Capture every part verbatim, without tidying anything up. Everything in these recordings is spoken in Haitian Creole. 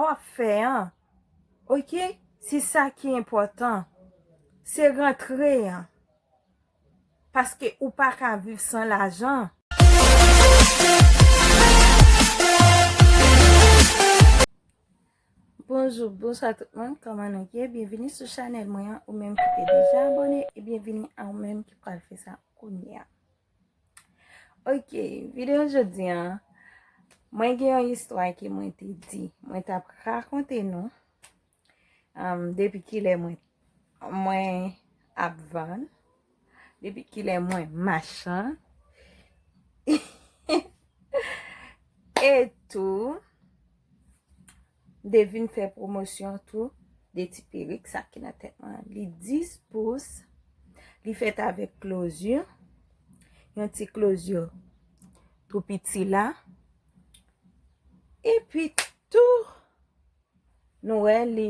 w ap fè an. Oke? Se sa ki enpòtan. Se rantre an. Paske ou pa ka viv san lajan. Bonjou, bonswa tout moun, kòman nou ye? Byenvini sou chanèl mwen an, ou menm ki te deja abòne, e byenvini a ou menm ki pral fè sa kounye a. Oke, videyo jodi a, mwen gen yon istwa ke mwen te di, mwen t ap rakonte nou, um, depi kilè mwen, mwen ap vann, depi kilè mwen machann, e tou, m te vin fè pwomosyon tou de ti perik sa ki nan tèt mwen an. Li dis pous, li fèt avèk klozir, yon ti klozir tou piti la. Epi tou, nou wè li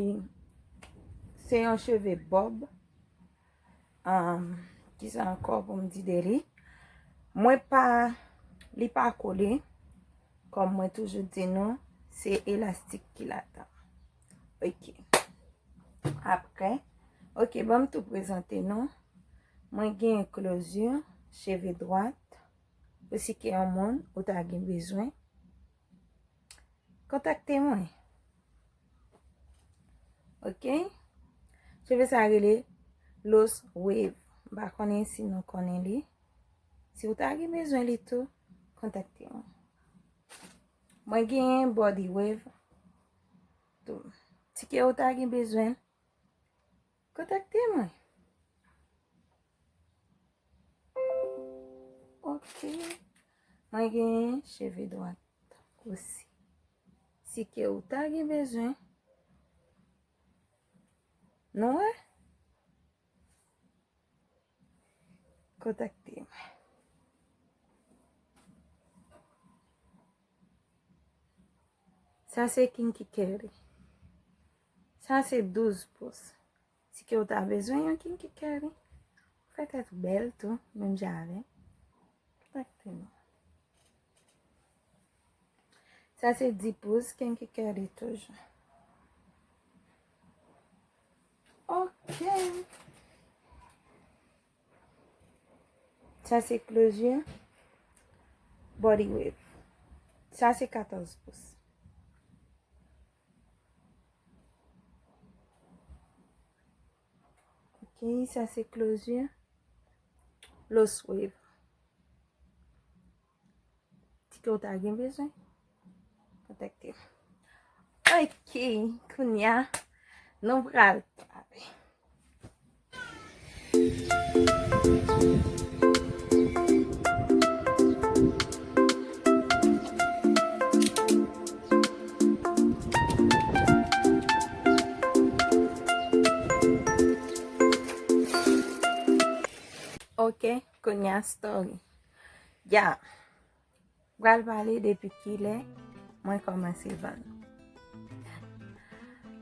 se yon cheve bòb. Um, kisa ankò pou m di de li? Mwen pa, li pa kole. Kòm mwen toujou di nou, se elastik ki ladan. Oke. Apre, oke, ban m tou prezante nou. Mwen gen klozir, cheve dwat, ou si ke yon moun ou ta gen bezwen, kontakte mwen. Oke? Cheve sa rele Lost Wave. M pa konnen si nou konnen li. Si w ta gen bezwen li tou, kontakte mwen. Mwen genyen Body Wave tou. Si ke w ta gen bezwen, kontakte mwen. Oke. Mwen genyen cheve dwat osi. Si ke w ta gen bezwen, nou wè? Kontakte mwen. Sa se Kinky Curly. Sa se douz pous. Si ke w ta bezwen yon Kinky Curly, fè tèt ou bèl tou, menm jan avè m. Kontakte nou. Sa se dis pous Kinky Curly toujou. Oke. Sa se klozir Body Wave. Sa se katòz pous. Oke, sa se klozir Lost Wave. Si ke w ta gen bezwen, kontakte m. Oke, kounye a, nou pral pale. Oke, kounye a story. Ya. Pral pale depi kilè mwen kòmanse vann.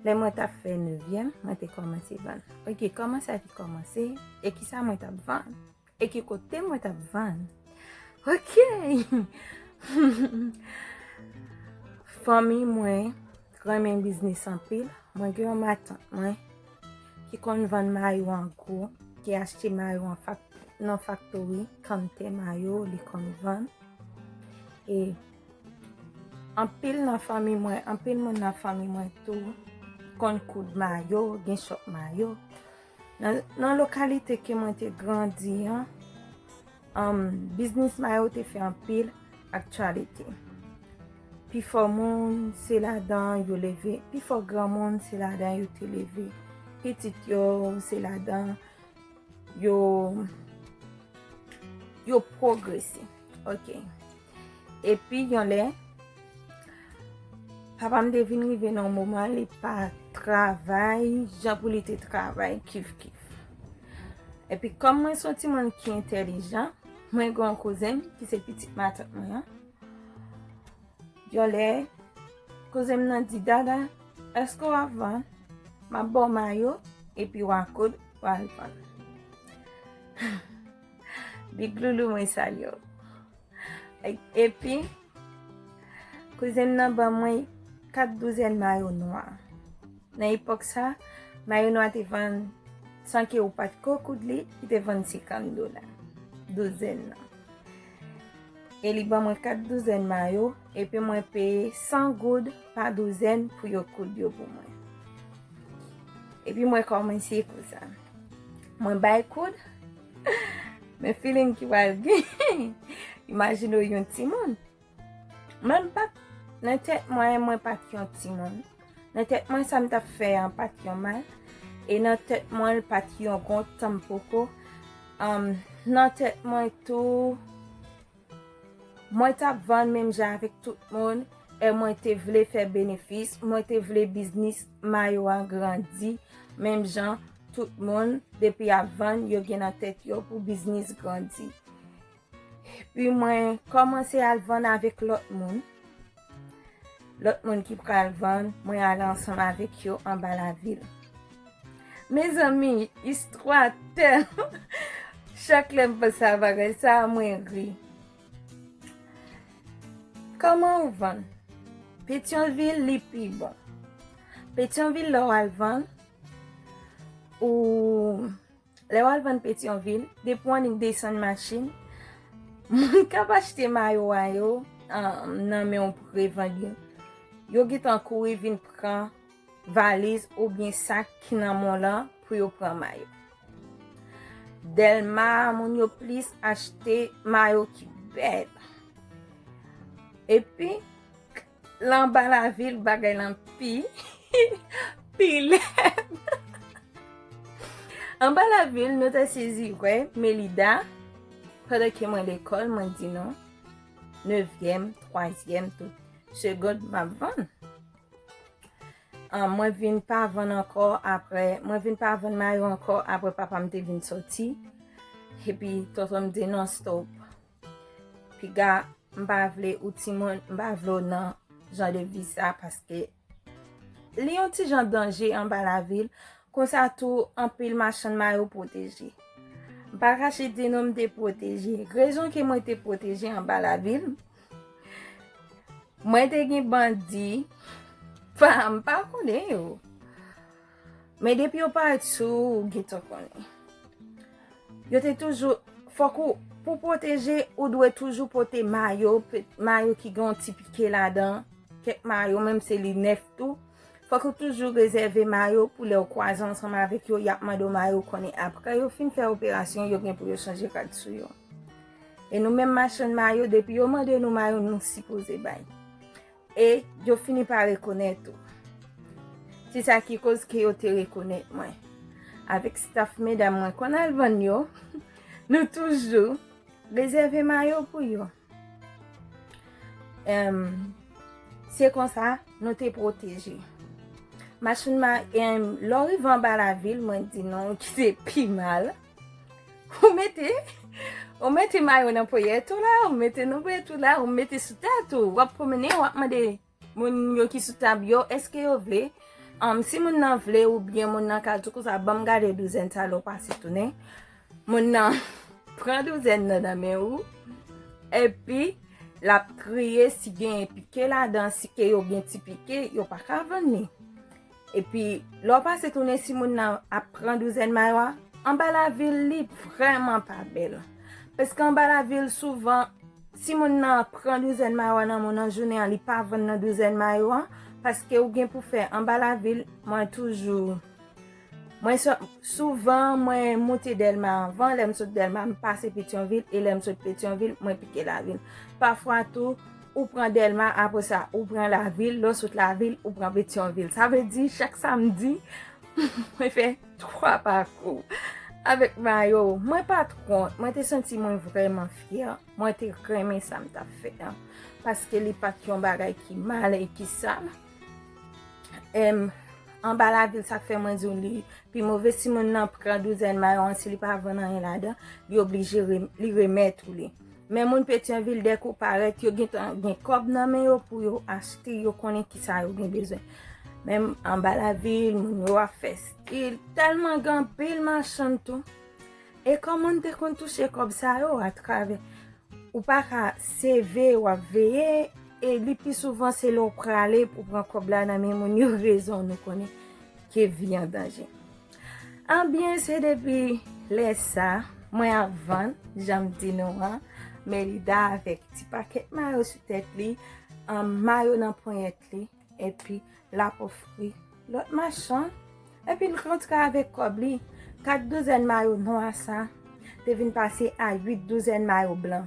Lè mwen t ap fè nevyèm, mwen te kòmanse vann. Oke, kòman sa te kòmanse? E kisa mwen t ap vann? E ki kote mwen t ap vann? Oke! Fanmi mwen renmen biznis anpil. Mwen gen yon matant mwen ki konn vann mayo an gwo, ki achte mayo an fak-, nan faktori, kantè mayo li konn vann. E anpil nan fanmi mwen, anpil moun nan fanmi mwen tou konn koud mayo, gen chòp mayo. Nan, nan lokalite ke mwen te grandi an, um, biznis mayo te fè anpil aktyalite. Pifò moun se ladan yo leve, pifò granmoun se ladan yo te leve. Pitit yo se ladan yo, yo pwogrese. Oke. Epi yon lè, papa m te vin rive nan yon moman li pa travay jan pou li te travay kif kif. Epi kòm mwen se yon timoun ki entèlijan, mwen gen yon kouzen m ki se pitit matant mwen an. Yon lè, kouzen m nan di, "Dada, èske w ap vann? M ap ba w mayo, epi w a koud, w a al vann." Big Loulou, mwen salye w. E-, epi, kouzen m nan ban mwen kat douzèn mayo nwa. Nan epòk sa, mayo nwa te vann san ke ou pa t ko koud li, li te vann senkant dola douzèn nan. E li ban mwen kat douzèn mayo, epi mwen peye san goud pa douzèn pou yo koud yo pou mwen. Epi mwen kòmanse konsa. Mwen bay koud, men feeling ki pral gen. Imajine w yon timoun. Mwen pa t, nan tèt mwen, mwen pa t yon timoun. Nan tèt mwen, sa m t ap fè an pa t yon mal. E nan tèt mwen, l pa t yon wont tanpoko. Um, nan tèt mwen tou, mwen t ap vann menm jan avèk tout moun. E mwen te vle fè benefis, mwen te vle biznis mayo a grandi menm jan tout moun depi ap vann, yo gen nan tèt yo pou biznis grandi. Epi mwen kòmanse al vann avèk lòt moun. Lòt moun ki pral vann, mwen ale ansanm avèk yo anba lavil. Mezanmi, istwa tèlman chak lè m panse a bagay sa, mwen ri. Kòman ou vann? Petyonvil, li pi bon. Petyonvil, lè w al vann, ou Lè w al vann Petyonvil, depi w annik desann machin, moun k ap achte mayo a yo, um, nan men w pou revann yo, yo gentan kouri vin pran valiz oubyen sak ki nan men w lan pou yo pran mayo. Dèlma, moun yo plis achte mayo ki bèl. Epi, Anba lavil, bagay lan pi, pi lèd. Anba lavil, nou te sezi wè Melida, pandan ke mwen lekòl, mwen di non. Nevyèm, twazyèm, tout segond, m ap vann. Ah, mwen vin pa vann ankò apre, mwen vin pa vann mayo ankò apre papa m te vin sòti. Epi tonton m di non, stop. Piga, m pa vle ou timoun, m pa vle w nan jan de vi sa, paske li yon ti jan danje anba lavil. Konsa tou, anpil machann mayo pwoteje. M pa kache di nou m te pwoteje. Rezon ke mwen te pwoteje anba lavil, mwen te gen bandi, pa, m pa konnen yo. Men depi yo parèt sou ou, ou gentan konnen. Yo te toujou, fòk ou, pou pwoteje, ou dwe toujou pote mayo, pe-, mayo ki gen yon ti pike ladan, kèk mayo, menm se li nèf tou. Fòk ou toujou rezève mayo pou lè w kwaze ansanm avèk yo, y ap mande w mayo, konnen apre yo fin fè operasyon, yo gen pou yo chanje rad sou yo. E nou menm machann mayo, depi yo mande nou mayo, nou sipoze bay. E yo fini pa rekonèt ou. Se sa ki koz ke yo te rekonèt mwen. Avèk staff medam mwen konn al vann yo, nou toujou rezève mayo pou yo. Em, se konsa nou te pwoteje. Machann ma-, em, lè w rive anba lavil, mwen di non, ki se pi mal. Ou mete, ou mete mayo nan ponyèt ou la, ou mete nan ponyèt ou la, ou mete sou tèt ou. W ap pwomennen, w ap mande moun yo ki sou tab yo, èske yo vle? Anm, si moun nan vle oubyen moun nan ka di w konsa, ban m gade douzèn sa lè w pase tounen. Moun nan pran douzèn nan nan men ou, epi l ap triye si gen pike ladan, si ke yo gen ti pike, yo pa ka vann li. Epi, lè w pase tounen, si moun nan ap pran douzèn mayo a, anba lavil, li vrèman pa bèl. Paske anba lavil, souvan, si moun nan pran douzèn mayo a nan men w nan jounen an, li pa vann nan douzèn mayo a, paske ou gen pou fè anba lavil, mwen toujou, mwen sou-, souvan, mwen moute Dèlma anvan, lè m sot Dèlma, m pase Petyonvil, e lè m sot Petyonvil, mwen pike lavil. Pafwa tou, ou pran Dèlma, apre sa, ou pran lavil, lè w sot lavil, ou pran Petyonvil. Sa vle di, chak samdi, mwen fè twa pakou avèk mayo. Mwen pa t wont, mwen te santi mwen vrèman fyè. Mwen te renmen sa m t ap fè an. Paske li pa t yon bagay ki mal e ki sal. Em, anba lavil, sa k fè mwen di w li pi move si moun nan pran douzèn mayo an, si li pa vann anyen ladan, li oblije rem-, li remèt ou li. Men moun Petyonvil, dèk ou parèt, yo gentan gen kòb nan men yo pou yo achte, yo konnen kisa yo gen bezwen. Menm anba lavil, moun yo ap fè stil, tèlman gen anpil machann tou. E kòman n te konn touche kòb sa yo? Atravè, ou pa ka seve, w ap veye, E li pi souvan se lè w prale pou pran kòb la nan men moun yo, rezon nou konnen ke vi an danje. Anbyen, se depi lè sa, mwen ap vann, jan m di nou an, Melida avèk ti pakèt mayo sou tèt li, an mayo nan ponyèt li, epi l ap ofri lòt machann, epi l rantre avèk kòb li. Kat douzèn mayo nwa sa te vin pase a uit douzèn mayo blan.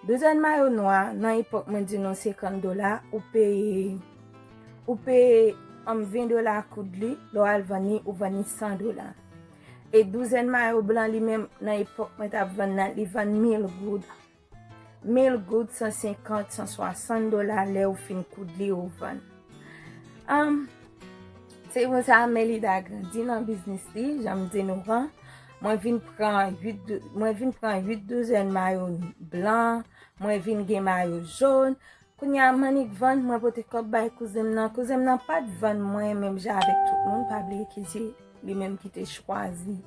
Douzèn mayo nwa, nan epòk mwen di nou senkant dola, ou peye, ou peye, um, ven dola koud li, lè w al vann li, ou vann li san dola. E douzèn mayo blan li menm, nan epòk mwen t ap vann nan, li vann mil goud. Mil goud, san senkant, san swasant dola, lè ou fin koud li, ou vann. Um, se konsa Melida grandi nan biznis li, jan m di nou an. Mwen vin pran uit dou-, mwen vin pran uit douzèn mayo blan, mwen vin gen mayo jòn. Kounye a, m annik vann, mwen pote kòb bay kouzen m nan. Kouzen m nan pa t vann mwen menm jan avèk tout moun, pa bliye ke se li menm ki te chwazi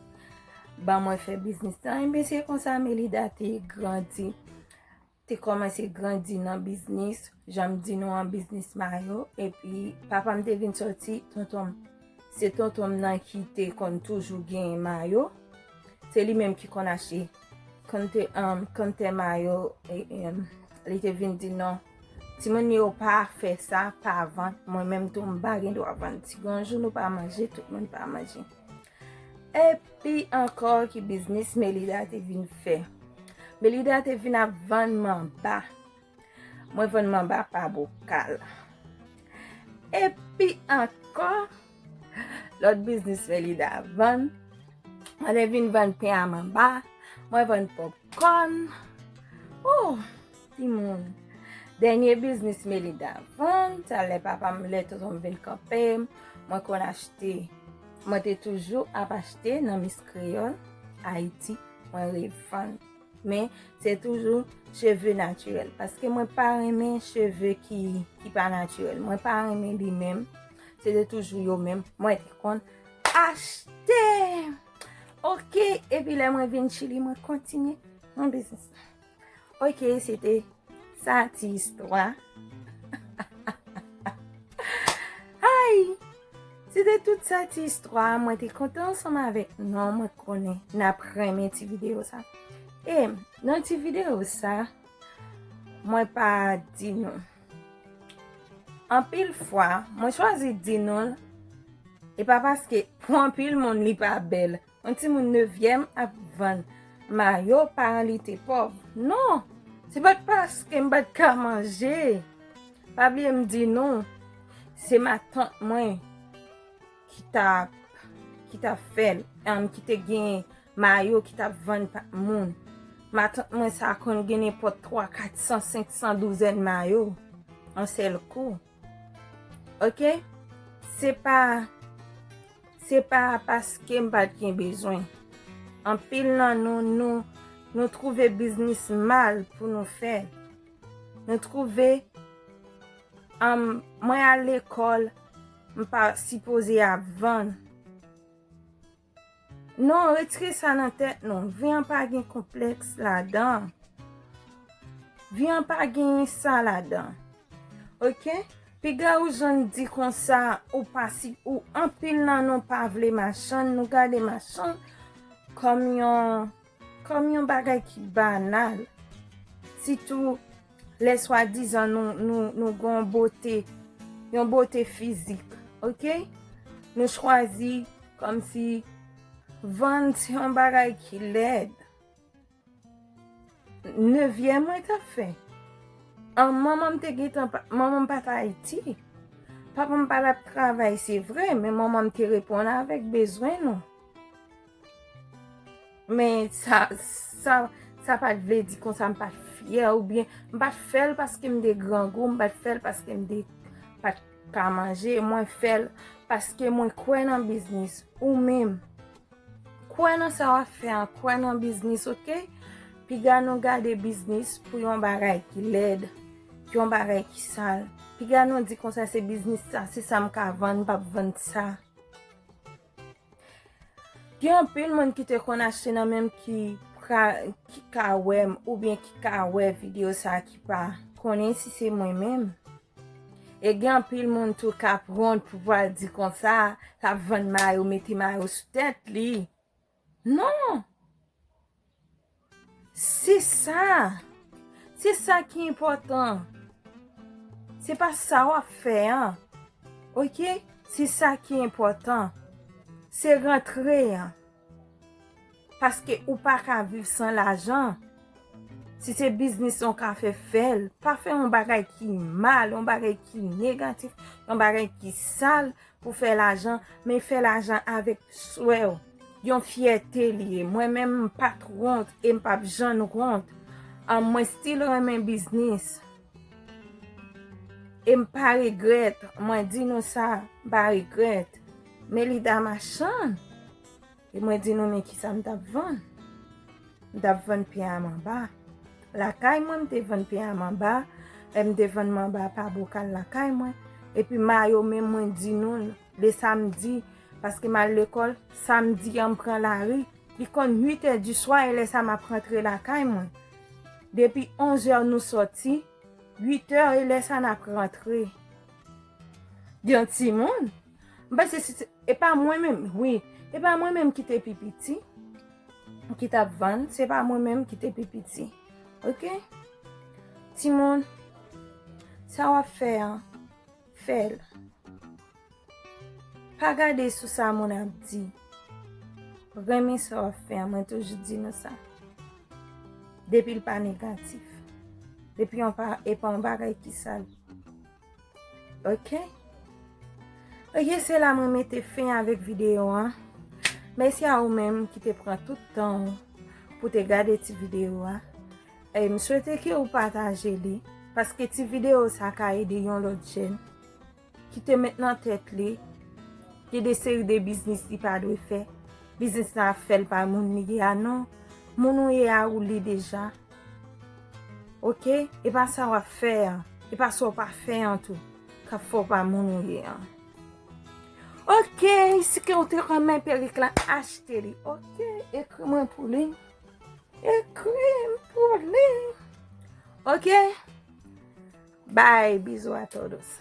ban mwen fè biznis lan. Ebyen, se konsa Melida te grandi, te kòmanse grandi nan biznis, jan m di nou an, biznis mayo. Epi, papa m te vin sòti, tonton m, se tonton m nan ki te konn toujou genyen mayo. Se li menm ki konn achte kantè, um, kantè mayo, e, em, li te vin di, "Non, timoun yo pa fè sa, pa vann, mwen menm tou m pa gen dwa vann. Si gen yon jou nou pa manje, tout moun pa manje." Epi ankò, ki biznis Melida te vin fè? Melida te vin ap vann manba. Mwen vann manba pa bokal. Epi ankò, lòt biznis Melida vann, mwen te vin vann pen a manba, mwen vann pòpkòn. Oh, timoun. Dènye biznis Melida vann, talè papa m, lè tonton m vin kanpe m, mwen konn achte. Mwen te toujou ap achte nan Miss Kreyòl, Ayiti, mwen revann. Men, se toujou cheve natirèl. Paske mwen pa renmen cheve ki, ki pa natirèl. Mwen pa renmen li menm. Se te toujou yo menm. Mwen te konn achte. Oke, epi lè mwen vin Chili, mwen kontinye nan biznis la. Oke, se te sa ti istwa. Ay! Se te tout sa ti istwa. Mwen te kontan ansanm avèk nou. Mwen konnen n ap renmen ti videyo sa. E nan ti videyo sa, mwen pa di nou. Anpil fwa, mwen chwazi di nou l, e pa paske pou anpil moun li pa bèl. Yon timoun nevyèm ap vann mayo, paran li te pòv. Non, se pa t paske m pa t ka manje. Pa bliye m di nou, se matant mwen ki t ap, ki t ap fè l, em, ki te gen mayo ki t ap vann pa moun. Matant mwen sa konn gen nenpòt twa, kat san, senk san douzèn mayo an sèl kou. Oke? Se pa, se pa paske m pa t gen bezwen. Anpil nan nou, nou, nou twouve biznis mal pou nou fè. Nou twouve, um, mwen al lekòl, m pa sipoze ap vann. Non, retire sa nan tèt nou. Vi an pa gen konplèks ladan. Vi an pa gen sa ladan. Oke? Piga ou jwenn di konsa, ou pa si, ou anpil nan nou pa vle machann, nou gade machann kòm yon, kòm yon bagay ki banal. Sitou lè swadizan nou, nou, nou gen yon bote, yon bote fizik, oke? Nou chwazi kòmsi vann se yon bagay ki lèd. Nevyèm mwen t ap fè. An, manman m te gentan pa, manman m pa t Ayiti. Papa m pa t ap travay, se vre, men manman m te reponn avèk bezwen nou. Men sa, sa, sa pa t vle di konsa m pa t fyè oubyen m pa t fè l paske m te grangou, m pa t fè l paske m te pa t ka manje. Mwen fè l paske mwen kwè nan biznis. Ou menm, kwè nan sa w ap fè an, kwè nan biznis, oke? Piga nou gade biznis pou yon bagay ki lèd, yon bagay ki sal. Piga nou di konsa se biznis sa, se sa m ka vann, m p ap vann sa. Gen anpil moun ki te konn achte nan men m ki pra-, ki ka wè m oubyen ki ka wè videyo sa ki pa, Konnen si se mwen menm. E gen anpil moun tou k ap wont pou pral di konsa, l ap vann mayo, mete mayo sou tèt li. Non! Se sa. Se sa ki enpòtan. Se pa sa w ap fè an. Oke? Se sa ki enpòtan. Se rantre an. Paske ou pa ka viv san lajan. Si se biznis ou ka fè, fè l. Pa fè yon bagay ki mal, yon bagay ki negatif, yon bagay ki sal pou fè lajan, men fè lajan avèk swè w. Yon fyète li ye. Mwen menm, m pa t wont e m p ap janm wont. An, mwen still renmen biznis. E m pa regrèt. Mwen di nou sa, m pa regrèt. Melida Machann. E mwen di nou, men kisa m t ap vann? M t ap vann pen a manba. Lakay mwen, m te vann pen a manba. Lè m te vann manba pa bokal lakay mwen. Epi mayo menm, mwen di nou, le samdi, paske m al lekòl, samdi an m pran lari. Li konn uit è di swa, e lè sa m ap rantre lakay mwen. Depi onz è nou sòti, uit è, e lè sa n ap rantre. Gen timoun. M panse se, se, e pa mwen menm, wi. E pa mwen menm ki te pi piti, ki t ap vann, se pa mwen menm ki te pi piti. Oke? Timoun, sa w ap fè an, fè l. Pa gade sou sa moun ap di. Renmen sa w ap fè an, mwen toujou di nou sa. Depi l pa negatif. Depi yon pa, e pa yon bagay ki sal. Oke? Oke, se la mwen mete fen avèk videyo an. Mèsi a ou menm ki te pran tout tan w pou te gade ti videyo a. E m swete ke ou pataje li, paske ti videyo sa ka ede yon lòt jèn ki te met nan tèt li gen de seri de biznis li pa dwe fè. Biznis la ap fè l pa moun li ye a non. Moun ou ye a ou li deja. Oke? E pa sa w ap fè an. E pa sa w pa fè an tou k ap fè w pa moun ou ye an. Oke, si ke w te renmen perik la, achte li. Oke, ekri mwen pou li. Ekri m pou li. Oke? Bye, bisous à todos.